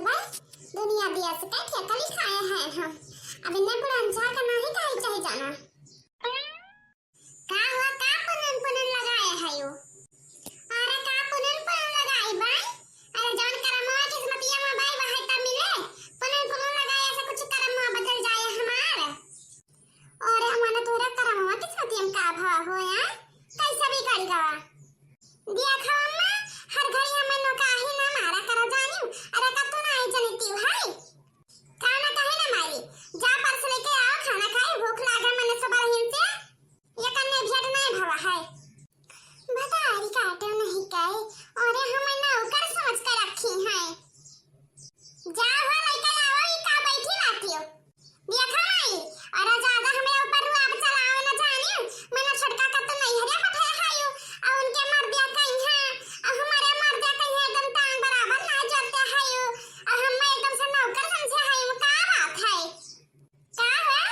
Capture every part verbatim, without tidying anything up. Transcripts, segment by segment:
भाई, दुनिया दिया से कह के कली खाए हैं हम। अब इन्हें बुढ़न जा का नाही कहे चाहे जाना। का हुआ, का पुनन पुनन लगाए है यो? अरे का पुनन पुनन लगाई बाई? अरे जौन करमवा किस्मतिया में बाई वहे त मिले। पुनन पुनन लगाए से कुछ करमवा बदल जाए हमार। अरे मने तोरा करमवा किस्मतिया में का भवा हो यार? कैसा बिगड़ गवा? देखा अम्मा, हर घड़ी हमें नौकाही ना मारा करो जानियो। अरे का तू ना आई जनिती भाई? का ना कहे ना मारी? जा परस लेके आओ, खाना खाए, भूख लागा मने सुबह रहीन से। ये कन्ने भेंट नहीं भवा है। भतारी काटे नहीं कहे, अरे हमें नौकर समझ के रखी है। जा हो लइका लाओ, ई का बैठी रहती हो? देखा माई, अरे ज्यादा हमरे ऊपर रुआब चलाओ ना जानियो। मने छोटका का तो नैहरे पठाए हायो, आ उनके मर दिया कहीं है, आ हमारे मर दिया कहीं है, एकदम टांग बराबर ना जलते हायो, आ हम एकदम से नौकर समझे हायो, का बात है? का है?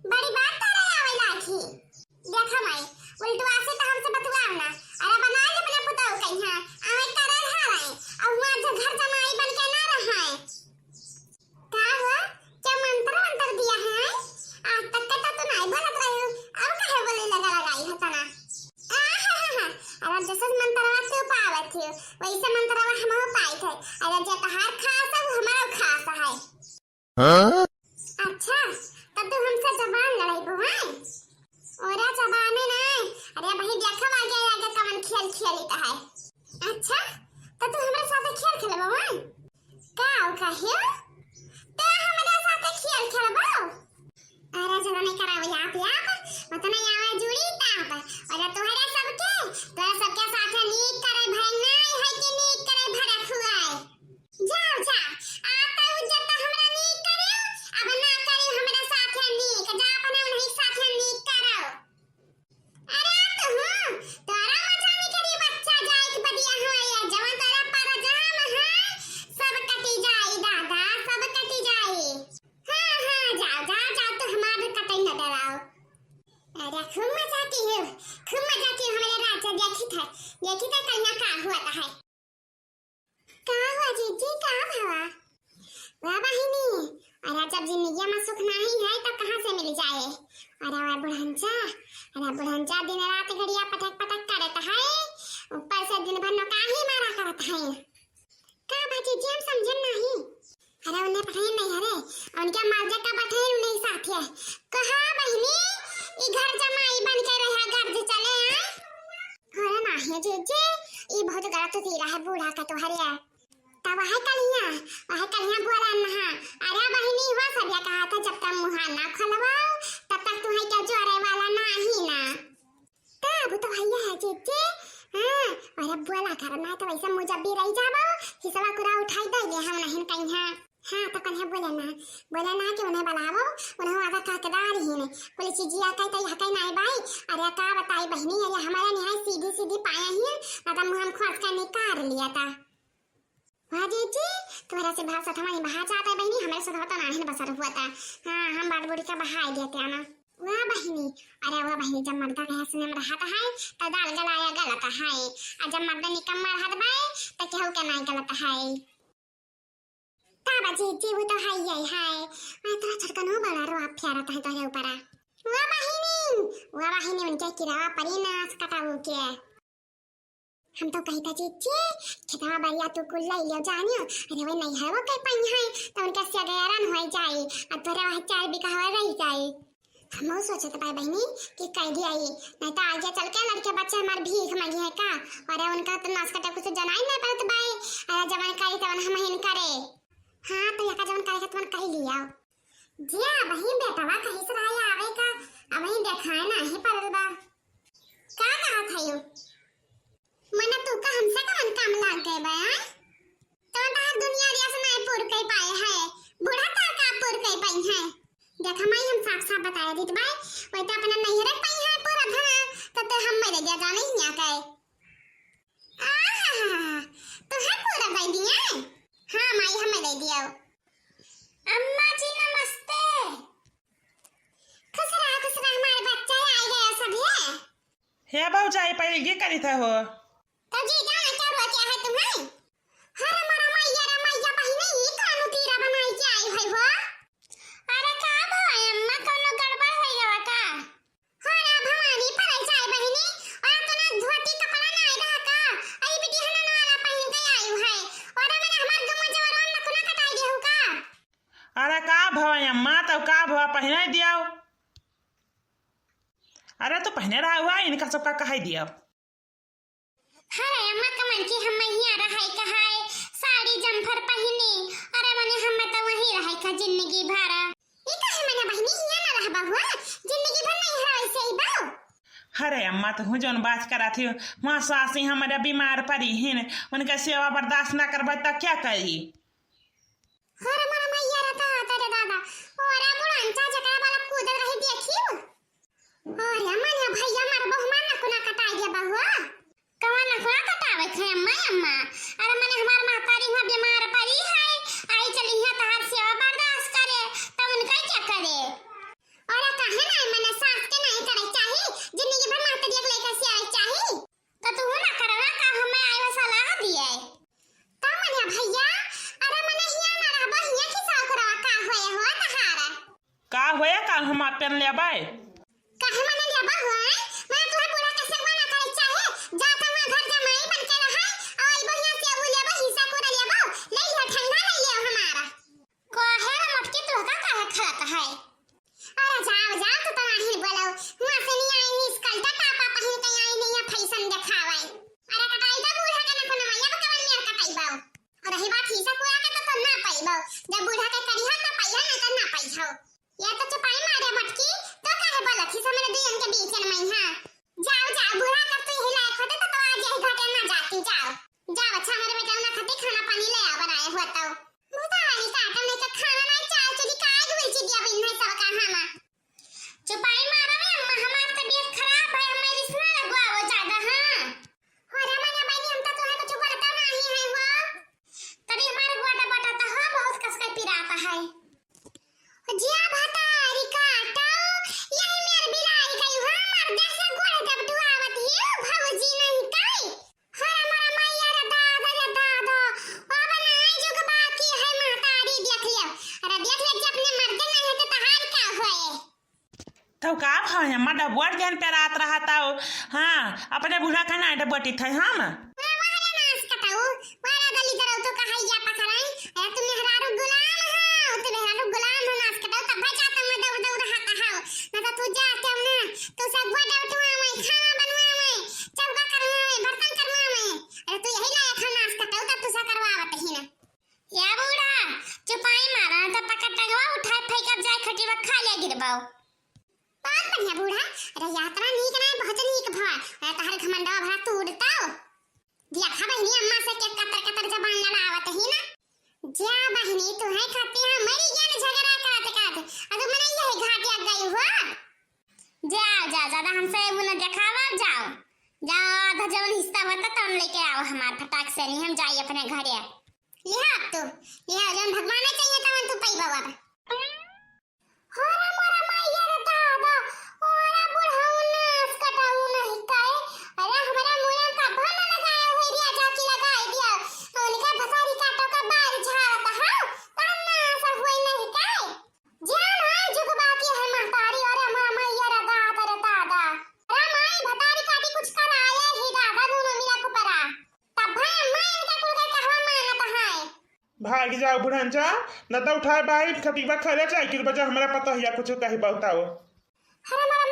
बड़ी बात तारे आवे लागी। देखा माई, उल्टवा से तो हमसे बतुआव ना। अरे बना ले अपने पुताऊ कहीं है, आवे करे हारे, आ वहाँ जो घर जमाई बन के ना रहे। का हो? क्या मंत्र वंत्र दिया है? आज तक के तो तू नहीं बोलत रही हो, अब काहे बोले लगा लगाई है तना? आहाहा, अरे जैसे मंत्रवा तू पावत हो, वैसे मंत्रवा हम पाई थे। अरे जे तहार खास है, वो हमारा खास है। हाँ? अच्छा, तब तू हमसे जबान लड़ाई बो, हैं? ओरा जबाने ना, अरे भाई देखो आगे आगे कवन खेल खेली का है। अच्छा, तो तू हमारे साथ खेल खेलबो, हैं? का हो कहियो? ते हमरा साथे खेल खेलबो? अरे जब नहीं करावे आप, आप, उतना आवे जुड़ी ताप। अरे तोहरे सबके, तोहरे सबके साथे नीक करे भय नहीं है कि नीक करे भड़क हुआ है। जाओ, जा, आप तो उज्जत हमरा नीक करे, अब ना करे हमरा साथे नीक, जा अपने उन्हीं साथे नीक करो। अरे तू, तोरा मचानी करी बच्चा जाए के बदिया हो या जवन तोरा पर जाम है, सब कटी जाई दादा, सब कटी जाई। हाँ, हाँ, जाओ, जाओ, जाओ, तू हमार कतई न डराओ। अरे खूब मजा की हो, खूब मजा की हो हमारे राजा, देखी था, देखी था कल ना का हुआ था है। का हुआ जीजी, का भवा? वाह बहिनी, अरे जब जिंदगिया में सुख नाही है तो कहाँ से मिल जाए? अरे वाह बुढ़ंचा, अरे बुढ़ंचा दिन रात गड़िया पटक पटक करत है, ऊपर से दिन भर नौकाही मारा करत है। का बा जीजी, हम समझे नाही। अरे उन्हें पठाई नहीं, अरे उनके मर्दे का पठाई नहीं साथ है। कहा बहिनी, ई घर जमाई बन के रहा, घर से चले आए। अरे नाही जीजी, ई बहुत गलत तीरा है बूढ़ा का तोहरे। तब वह कलिया, वह कलिया बोला नहा। अरे बहिनी, हुआ सब या कहा था, जब तक मुहा ना खोलवाओ, तब तक तुम्हें क्या जोरे वाला नाही ना। तब तो भैया है जीजी, हाँ, अरे बोला कर ना, तो वैसे मुँह जब भी रही जाबो, हिसवा कुरा उठाई दे ले हम नहीं कहीं है। हाँ, तो कन्हे बोले ना, बोले ना कि उन्हें बुलावो, उन्हें आधा काकेदार ही ने। बोले, "जीजी, आ कहीं तई हकई नाई बाई, अरे का बताई बहिनी, अरे हमारा निहाय सीधी सीधी पाया ही है, ना तो मुँह हम खोस का निकाल लिया था।" वाह जीजी, तुम्हारा से भाव सत हमारी बहा जाता है बहिनी, हमारे से भाव तो नाहिन बसर हुआ था। हाँ, हम बात बूढ़ी का बहा दिया था ना। वाह बहिनी, अरे वाह बहिनी, जब मर्दा के हंसने में रहता है, तो दाल गलाया गलत है, और जब मर्दा निकम्मा रहत बाए, तो केहू के नाई गलत है। का बा जीजी, वो तो है ही है। अरे तोरा छोटकनो बड़ा रो आप फेरत है तोहरे ऊपरा। वाह बहिनी, वाह बहिनी, उनके किरावा परी नास कटाऊ के। हम तो कही था जीजी, खेतवा बरिया तू कुल ले लियो जानियो। अरे वो नहीं है वो कह पाई है, तो उनका सगैरन हो जाई, और तोरा वहाँ चार बीघा हो रह जाई। हमहू सोचत बाई बहिनी कि कह दिया ई, नहीं तो आगे चल के लड़के बच्चे हमार भीख मांगी है का? अरे उनका तो नास कटे कुछ जनाई नहीं पड़त बाई। अरे जवन करी तवन हम हिन करे। हाँ, तो यका जवन करे के तवन कह लिया। जिया बहिन, बेटवा कहीं से रहा आवे का, अब ही देखाए नाही पड़ल बा। का कहा था यू? मने तू का हमसे कवन काम लाग गए बा, आय? तो तहार दुनिया दिया से नहीं पूर कर पाए है, बूढ़ा का का पूर कर पाई है? देख माई, हम साफ साफ बताए देत बाई, वही तो अपना नहीं रख पाई है पूरा धना, तो ते हम मर गया जाने ही ना कहे। आहा, तो है पूरा दे दिया? हाँ माई, हमें दे दिया। अम्मा जी नमस्ते। खुश रहा, खुश रहा, हमारे बच्चे आ गए सब है। हे भौजाई, पहले ये करी था हो। तो जीजा, क्या हुआ, क्या है तुम्हें? अरे मोरा मैया रे मैया, बहिनी, ई कौन पहनाई दियाओ। अरे तो पहने रहा हुआ, इनका सबका कहाई दियाओ। अरे अम्मा, कमन की हम हियाँ रहै कहै, साड़ी जम्फर पहिनी। अरे मने हम तो वहीं रहै का जिंदगी भर। ई काहे मने बहिनी हियाँ ना रहबा हुआ? जिंदगी भर नहीं है वैसे ही बाऊ। अरे अम्मा, तू जौन बात करत ही, वहाँ सासी हमारे बीमार पड़ी हिन, उनका सेवा बर्दाश्त ना करबा त क्या करी? अरे मोर मैया रे दादा रे दादा, ओरा बुढ़ांचा जकरा वाला कूदत रही देखियो। अरे मने भैया मार बहुमा नखुना कटाई दे बहुआ। कवन नखुना कटावे थे अम्मा, अम्मा? अरे मने हमार महतारी हुआ बीमार पड़ी है, आई चली है तहार सेवा बर्दाश्त करे, तब उनका क्या करे? अरे काहे ना मने सास के नहीं करे चाही, जिंदगी भर महतारी के लेकर सेवा चाही। तो तू ना करवा का हमें आयो सलाह दिए। का मने भैया, अरे मने हिया ना रहबो, हिया की साउक रवा का होए हो तहारा? का होए का हम आपन लेबै? काहे मने लेबा होए? मने तोहर बूढ़ा के सेवा ना करे चाहे, जा तो वहाँ घर जमाई बन के रहे, और बढ़िया से वो लेबो, हिस्सा को लेबो, ले लियो ठंडा ले लियो हमारा। काहे रे मोटकी, तोहका काहे खलत है? अरे जाओ, जाओ, तू तो नाही बोलो। हुआ से नहीं आई, नहीं स्कर्ट टापा पहन के आई, नहीं ये फैशन दिखावे। अरे कटाई तो बूढ़ा के ना कोनो मैया बकवन में कटाई बाऊ। और रही बात हिस्सा पूरा के तो, तो ना पाई बाऊ। जब बूढ़ा के करी हम ना पाई है, ना तो ना पाई हो। ये तो चुपाई मारे मटकी, तो काहे बोलत ही हमरे दुइयन के बीच में, हाँ? जाओ, जाओ, बूढ़ा कर तू यही लायक होते तो, तो आज यही घाटे ना जाती, जाओ। जाओ, अच्छा, हमारे बेटा ना खाती खाना पानी ले आओ, बनाए हुआ तो। भुतारी काटम नहीं तो खाना ना चाय चुली काय गुल ची दिया बिन है सबका हमा। चुपाई मारो रे अम्मा, हमार तबीयत खराब है, हमें रिश्ता लगवाओ ज्यादा, हाँ। हो रे मने बहनी, हम तो तुम्हें कुछ बोलता नहीं है वो। तभी हमारे गोटा बोटा तो हो, बहुत कस के पिराता है। जिया भतारी काटो, यही मेर बिलाई गई हो, मर्दे से गोड़ जब दुआवत ही, भौजी नहीं कई। हरे मोरे मैया रे दादा रे दादा, अब नाई जुग बाकी है महतारी देख लियो। अरे देख ले, जब अपने मर्दे नहीं है तो तहार का होए? तो का भाई, हमार डबुआ जहन पे रात रहा था, हाँ, अपने बूढ़ा का ना डबुआ थे हम। अरे वाह रे नास कटाऊ, वाह रे दली दरऊ तो कहाई जा पकड़ाई। अरे तू मेहरारू गुलाम हो, तू मेहरारू गुलाम हो नास कटाऊ, तब भाई जाता मैं दौड़ दौड़ रहा था, ना तो तू जाते हो ना, तू सब गोटा उठवा में, खाना बनवा में, चौका करवा में, बर्तन करवा में। अरे तू यही लायक है नास कटाऊ, तब तू सा करवावत ही ना। या बूढ़ा, चुपाई मारा, ना तो पकड़ टंगवा उठाए फेंकब जाए खटिया खा ले गिरबाओ। बहुत बढ़िया बूढ़ा, अरे यात्रा नीक ना, बहुत नीक भवा। अरे तोहर घमंडवा भरा तू उड़ताओ। देखा बहिनी, अम्मा से के कतर कतर जबान लड़ावत ही ना। जा बहिनी, तू है खाती है मरी गया ना झगड़ा करत करत। अब मन यही घाट लग गई हुआ। जाओ, जाओ, ज्यादा हमसे वो न देखावा, जाओ। जाओ, आधा जवन हिस्सा बता तवन लेके आओ हमार फटाक से, नहीं हम जाई अपने घरे। लिहा अब तू, लिहा, जवन भगवान चाहिए तवन तू पई बाबा। हरा मोरा माई रे दादा, ओरा बुढ़ऊ नास कटाऊ नहीं काए। अरे हमरा मुड़ा का भन लगाया हुई रिया जाकी लगाई दिया। उनका भतारी काटो का बाल झाड़त हा, तब नास हुई नहीं काए। जान है जुग बाकी है महतारी, अरे मामा, ये रे दादा, रे दादा। अरे माई, भतारी काटी कुछ कराए ही दादा, दोनों मिला कुपरा। तब भाई अम्मा इनका कुल का कहवा मानत है। भाग जाओ बुढ़न जा, न तो उठाए बाई खटिबा खले जाए कि बजा हमरा पता हिया कुछ कही बताओ। अरे मामा,